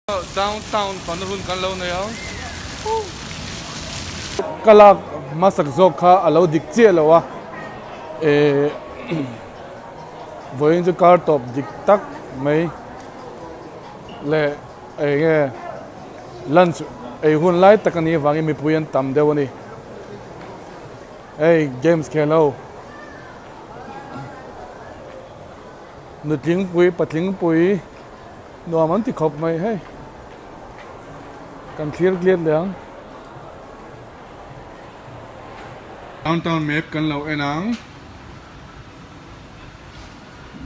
Downtown fanna hun kan lo nei ang. Ka lak hmasak zawk kha a lo dik chiah lo a, eh vawiin chu kar tawp dik tak mai leh eng nge lunch ei hun lai tak a nih avangin mipui an tam deuh a ni. Hei games khel ho. Nutlingpui patlingpui. Nuam an ti khawp mai hei. Kan thlir tliat leh ang. Downtown map kan lo en ang.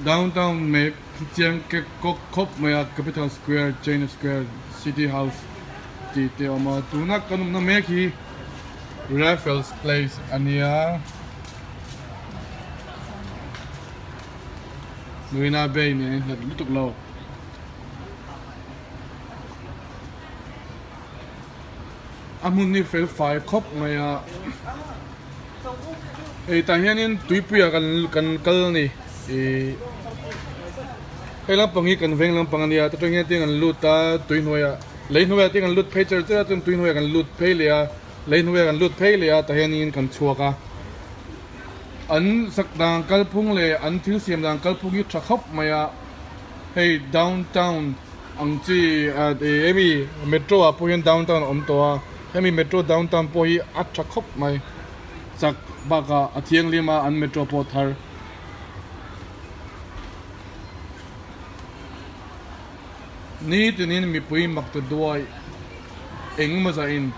Downtown map hi chiang kek kawk khawp mai a, Capital Square, China Square, City House tih te a awm a. Tuna kan awmna mek hi Raffles Place a nia. Marina Bay nen a inhlat lutuk lo. A hmun hi fel fai khawp mai a. Hei tah hianin tuipuiah kan kan kal a ni. Ihh hei lampang hi kan veng lampang a nia ta tang hian tin an lut a tui hnuaiah lei hnuaiah tin an lut phei char char a chuan tui hnuaiah kan lut phei leh a lei hnuaiah kan lut phei leh a tah hianin kan chhuak a. An sak dan kalphung leh an thil siam dan kalphung hi tha khawp mai a, hei downtown ang chi hemi metro ah pawh hian downtown a awm tawh a, hemi metro downtown pawh hi a tha khawp mai, chak bakah a thianghlim a an metro pawh a thar. Nitinin mipui mak ta duai engemaw zahin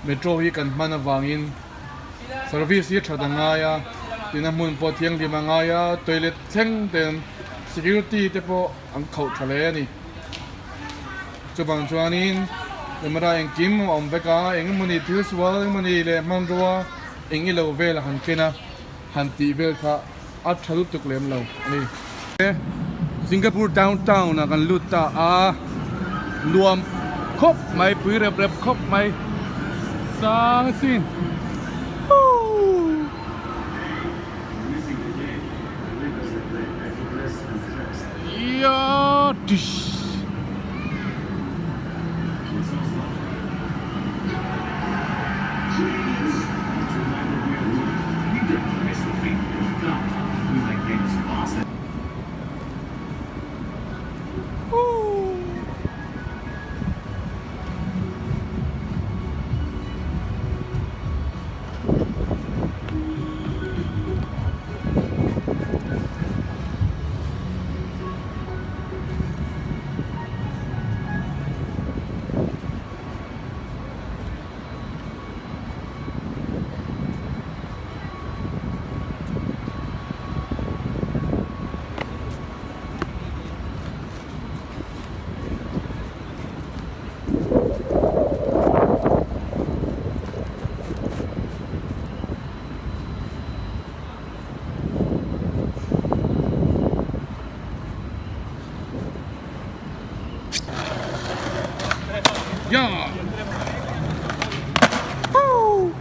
metro hi kan hman avangin service hi that a ngai a, tina hmun pawh thianghlim a ngai a, toilet thleng ten security te pawh an khauh tha hle a ni. Chuvang chuanin camera engkim a awm vek a, engemawni thil sual engemawni leh hmanrua eng ilo vel a han ken a, han tih vel kha a tha lutuk lem lo a ni. Singapore downtown ah kan lut ta a, nuam khawp mai, pui rep rep khawp mai, sang sin hoo. Yeah! Woo!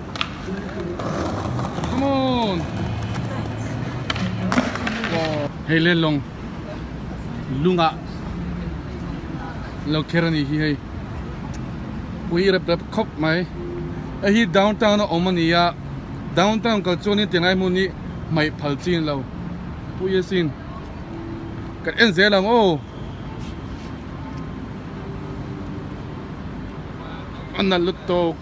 Come on! Wow. Hei le lawng lungah lo kher a nih hi hei pui rep rep khawp mai hei hi downtown a awm a ni a downtown kal chuanin tilai hmun hi hmaih phal chin lo pui asin kan en zel ang aw. A nalh lutuk.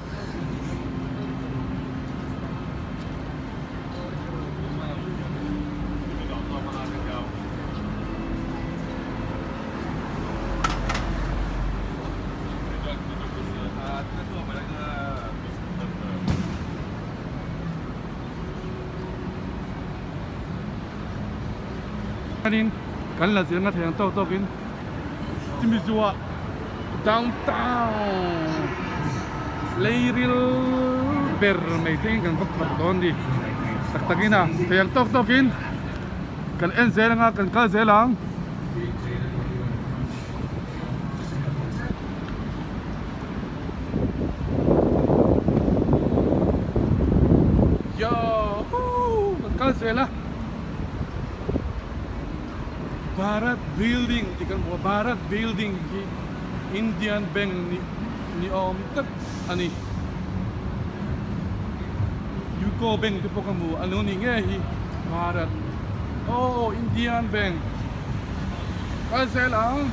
Kan la zirna thei ang tawk tawkin chumi zuah downtown leiril ber mai thlengin kan va phawrh dawn a ni tak takin a thei ang tawk tawkin kan en zel anga kan kal zel ang. Yahoo! Kan kal zel a. Bharat Building tih kan hmu a, Bharat Building hi Indian Bank ni ni awm tak a ni. Uco Bank te pawh ka hmu a lo ni ngei hi Bharat aw Indian Bank kal zel ang.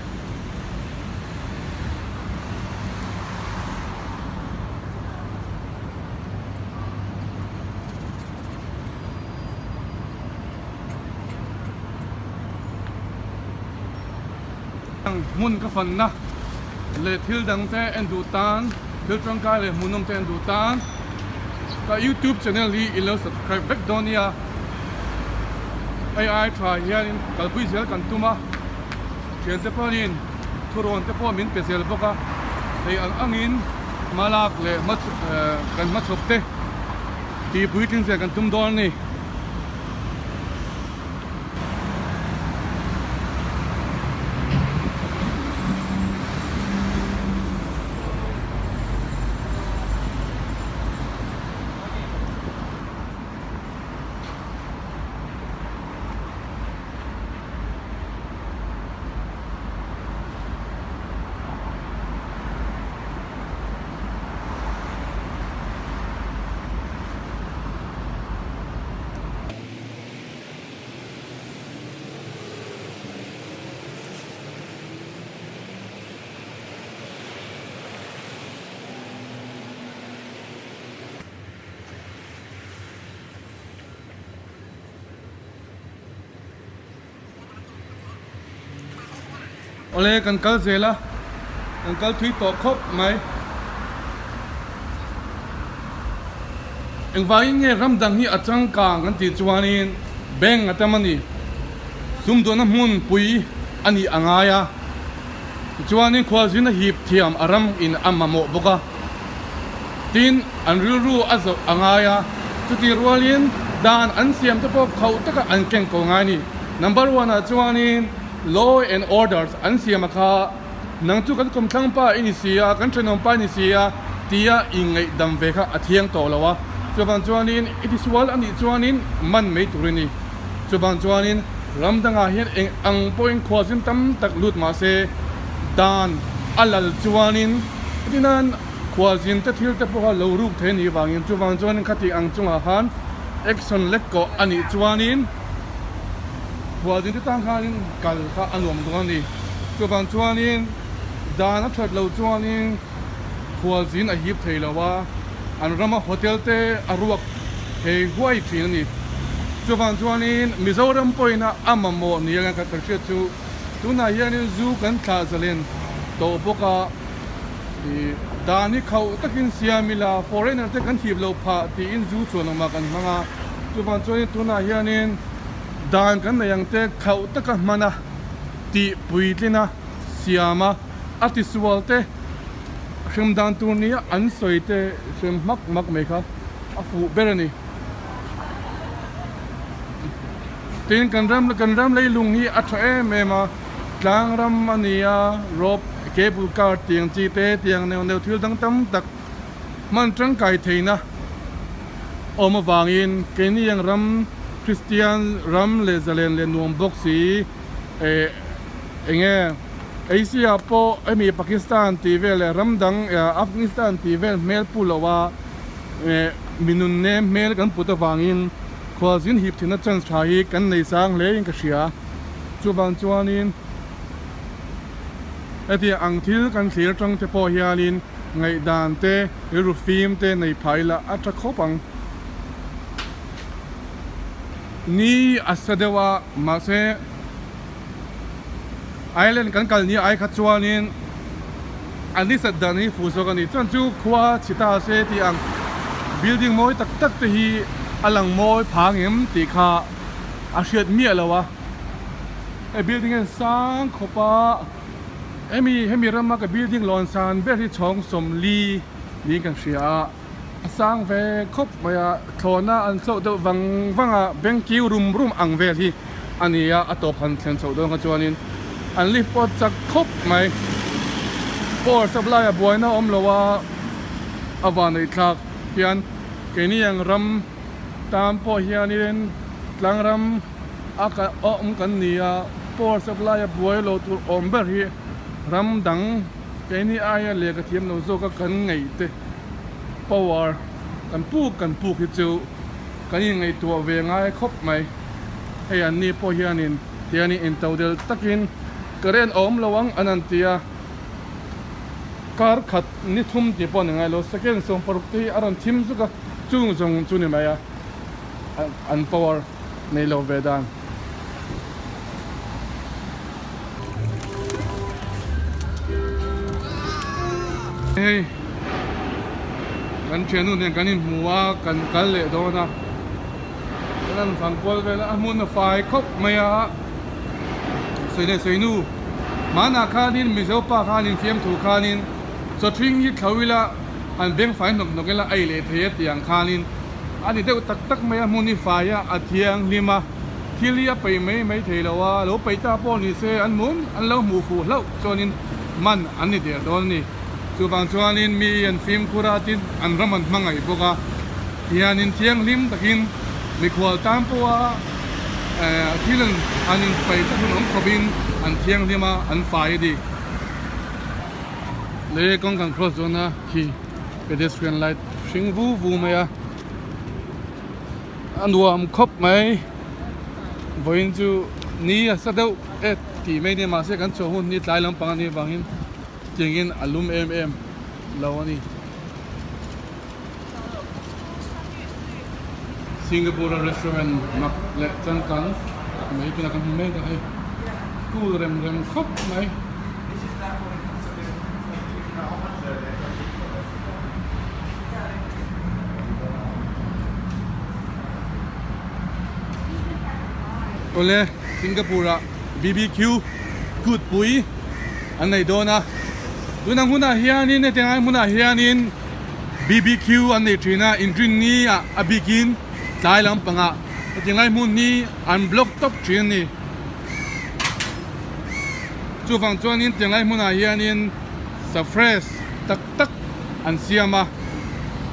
Hmun ka fanna leh thil dang te en duh tan, thil tangkai leh hmuhnawm te en duh tan ka youtube channel hi i lo subscribe vek dawn nia. Hei ai tha hianin kalpui zel kan tum a, thiante pawhin thurawn te pawh min pe zel bawk a, hei ang angin hmalak leh kan hmachhawp te tih puitling zel kan tum dawn a ni. Awle kan kal zel a, kan kal thui tawh khawp mai. Engvangin nge ram dang hi a changkang kan tih chuanin bank a tam a ni. Sumdawnna hmun pui a nih a ngai a, tichuanin khualzin a hip thiam a ram in a mamawh bawk a. Tin, an rilru a zawh a ngai a, chutih rualin dan an siam te pawh khauh taka an keng ko ngai a ni. Number one ah chuanin law and orders an siam a kha, nang chu kan kawmthlang pa i ni si a, kan thenawm pa i ni si a tia ingaihdam ve kha a thiang tawh lo a, chuvang chuanin i tisual a nih chuanin man mai tur i ni. Chuvang chuanin ram dangah hian eng ang pawhin khualzin tam tak lut mah se dan a lal chuanin hetinan Khualzin te thil te pawha lo ruk thei a nih vangin chuvang chuanin khati ang chungah khan action lek kawh a nih chuanin khualzin te tan khanin kal kha a nuam dawn a ni. Chuvang chuanin dan a that loh chuanin khualzin a hip thei lo a, an rama hotel te a ruak thei huai thin a ni. Chuvang chuanin Mizoram pawhin a mamawh ni anga kan hriat chu tunah hianin zu kan thlah zalen tawh bawk a. Ih dan hi khauh takin siam ila foreigner te kan hip lo phah tiin zu chuan awmah kan hmang a, chuvang chuanin tunah hianin dan kan nei ang te khauh taka hman a tih puitlin a siam a, a tisual te hrem dan tur nia an sawi te hrem hmak hmak mai kha a fuh ber a ni. Tin kan ram kan ram leilung hi a tha em em a. Tlang ram a ni a, rope, cable car tiang chi te tiang neuh neuh thil dang tam tak hman tangkai theihna awm avangin keini ang ram Kristian ram leh zalen leh nuam bawk si eh eng nge Asia pawh hemi Pakistan tih vel leh ram dang Afghanistan tih vel hmel pu loh a eh mi nun nem hmel kan put avangin khualzin hip theihna chance tha hi kan nei sang hle in ka hria. Chuvang chuanin hetiang ang thil kan thlir atang te pawh hianin ngaihdan te rilru fim te nei phah ila a tha khawp ang. Ni a sa deuh a mahse island kan kal ni ai kha chuanin a ni sat dan hi fuh zawk a ni. Chuan chu khua chhi ta se tih ang building mawi tak tak te hi a lang mawi phang em tih kha a hriat miah lo a hei building hian sang khawp a hemi hemi rama ka building lawn san ber hi chhawng sawmli niin kan hria a a sang ve khawp mai a thlawhna an thlawh deuh vang vang a bank kiu rum rum ang vel hi a ni a a tawp han thlen chhoh dawn kha chuanin an lift pawh chak khawp mai power supply a buaina a awm lo a a vanneih thlak hian keini ang ram. Tan pawh hianin tlangram a awm kan ni a, power supply a buai lo tur awm ber hi ram dang Keini aia lehkha thiam lo zawka kan ngaih te power kan puk kan puk hi chu kan inngaihtuah ve ngai khawp mai. Hei an ni pawh hianin tianin intodel takin current a awm lo ang an han ti a, kar khat ni thum tih pawh a ni ngai lo, second 60 te hi a rawn thim zuk a, chung zawng chu ni mai a, an power nei lo ve dan. Hei kan thiannu nen kan inhmu a kan kal leh dawn a kan han fang kual vel a a hmun a fai khawp mai a sawi leh sawi nu hmanah khanin mizo pa khanin fiamthu khanin chawthring hi thlo ila han beng fai hnawk hnawk ila a ei leh thei a tih ang khanin a ni deuh tak tak mai a hmun hi fai a a thianghlim a. Thil hi a peih mai mai thei lo a, lo peih ta pawh ni se an hmun an lo hmuh fuh hlauh chuanin man an ni der dawn a ni. Chuvang chuanin mi an fimkhur a tin an ram an hmangaih bawk a, hianin thianghlim takin mikhual tan pawha thil an inpeih tak hun awm khawpin an thianghlim a, an fai a ni. Lei kawng kan cross dawn a khi pedestrian light hring vu vu mai a. A nuam khawp mai vawiin chu ni a sa deuh e tih mai nia mahse kan chhuah hun hi tlai lampang a nih avangin tiangin a lum em em lo a ni. Singapore a restaurant mak leh changkang mai tunah kan hmu mek a hei cool rem rem khawp mai. Awle Singapore ah BBQ kut pui an nei dawn a tunang hunah hianin hetiang lai hmunah hianin BBQ an nei thin a inrinni ah a bikin tlai lampangah hetiang lai hmun hi an block tawp thin a ni. Chuvang chuanin tiang lai hmunah hianin sa fresh tak tak an siam a,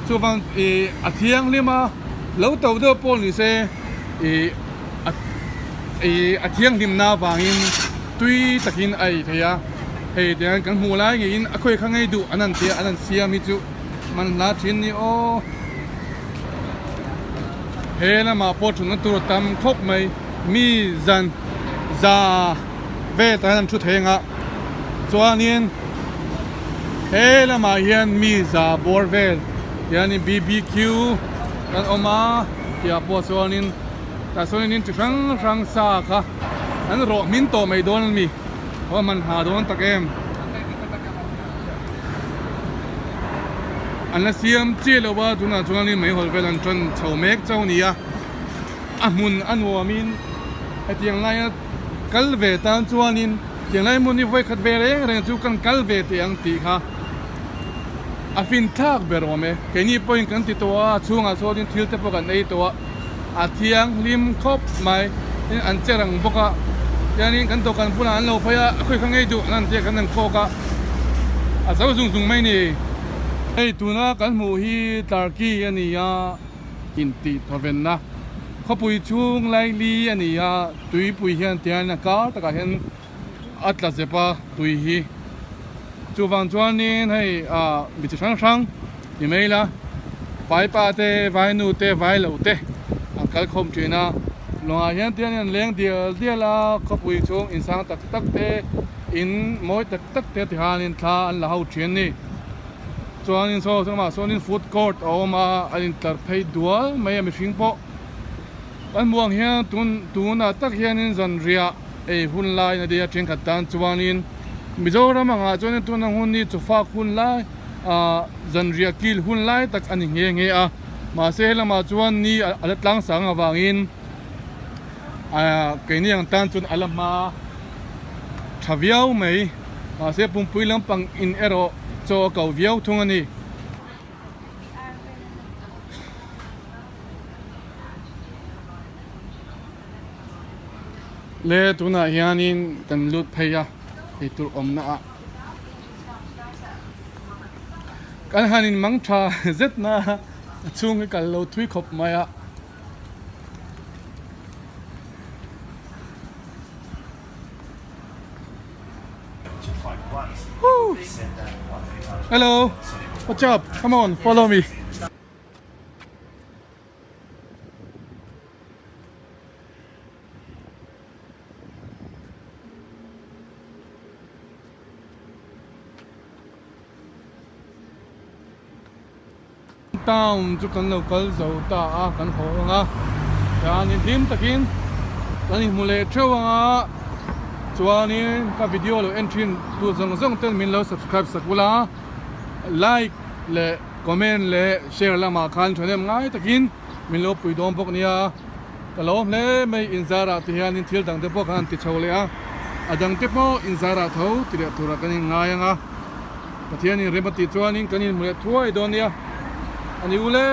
chuvang ih a thianghlim a, lo to deuh pawh ni se ih a ih a thianghlimna avangin tui takin a ei thei a, hei tiang kan hmuh lai ngeiin a khawi kha ngei duh an han tia an han siam hi chu man hla thin ni aw. He lamah pawh thutna tur a tam khawp mai. Mi zan za vel tah hian an thu thei ang a chuanin he lamah hian mi za bawr vel hianin bbq kan awm a tihah pawh chuanin tah chuanin chi hrang hrang sa kha an rawh hmin tawh mai dawn a ni a man ha dawn tak em an la siam chiah lo a tunah chuanin meihawl vel an tan chho mek chauh a ni a. A hmun a nuamin hetiang laia kal ve tan chuanin tiang lai hmun hi vawikhat ve reng reng chu kan kal ve teh ang tih kha a fin thlak ber awm e. Keini pawhin kan ti tawh a, a chhungah chuanin thil te pawh kan ei tawh a, a thianghlim khawp mai tin an che rang bawk a, tiangin kan dawhkan bulah an lo phei a, a khawi kha ngei duh an han tia kan han khawk a, a zo zung zung mai ni. Hei tuna kan hmuh hi Turkey a ni a. Intih thawvenna khawpui chhung laili a ni a, tuipui hian tian a kar takah hian a tla zep a tui hi. Chuvang chuanin hei ah mi chi hrang hrang ti mai ila vaipa te vainu te vailo te an kal khawm thin a, lawngah hian tian an leng dial dial a, khawpui chhung insang tak tak te in mawi tak tak te tihianin thla an la ho thin a ni. Chuanin saw chungah sawnin food court a awm a, a intlar phei dual mai a mihring pawh kan hmuh ang hian tun tunah tak hianin zanriah ei hun lai na nia thenkhat tan chuanin Mizoram angah chuanin tuna hun hi chawfak hun lai ah zanriah kil hun lai tak a ni nghe nghe a mahse helamah chuan ni a la tlang sang avangin ah keini ang tan chuan a la hma tha viau mai mahse pumpui lampang in erawh chaw a ko viau thung a ni. Le tunah hianin kan lut phei a eitur awmna ah kan han in mang tha zet na a chhung hi kal lo thui khawp mai a. Hello what's up come on follow me. Town chu kan lo kal zo ta a, kan haw ang a, chuanin hlim takin kan inhmu leh theuh ang a, chuanin ka video lo en thin tu zawng zawng ten min lo subscribe sak ula, like leh comment leh share lamah khan thahnem ngai takin min lo pui dawn bawk nia, ka lo awm hle mai inzarah te hianin thil dang te pawh kan han ti chho leh a, a dang te pawh inzarah tho ti leh turah kan inngai ang a. Pathianin rem a tih chuanin kan inhmu leh thuai dawn nia a ni ule.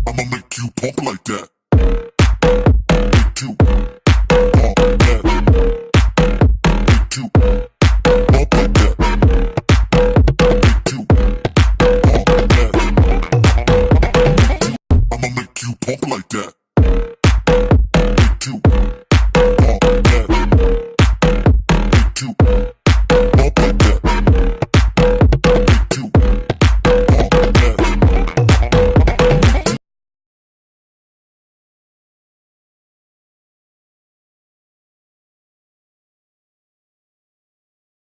I'ma make you pump like that. you pump that. Make you pump like that. Make you pump that. I'ma make you pump like that. Make you pump that. Make you.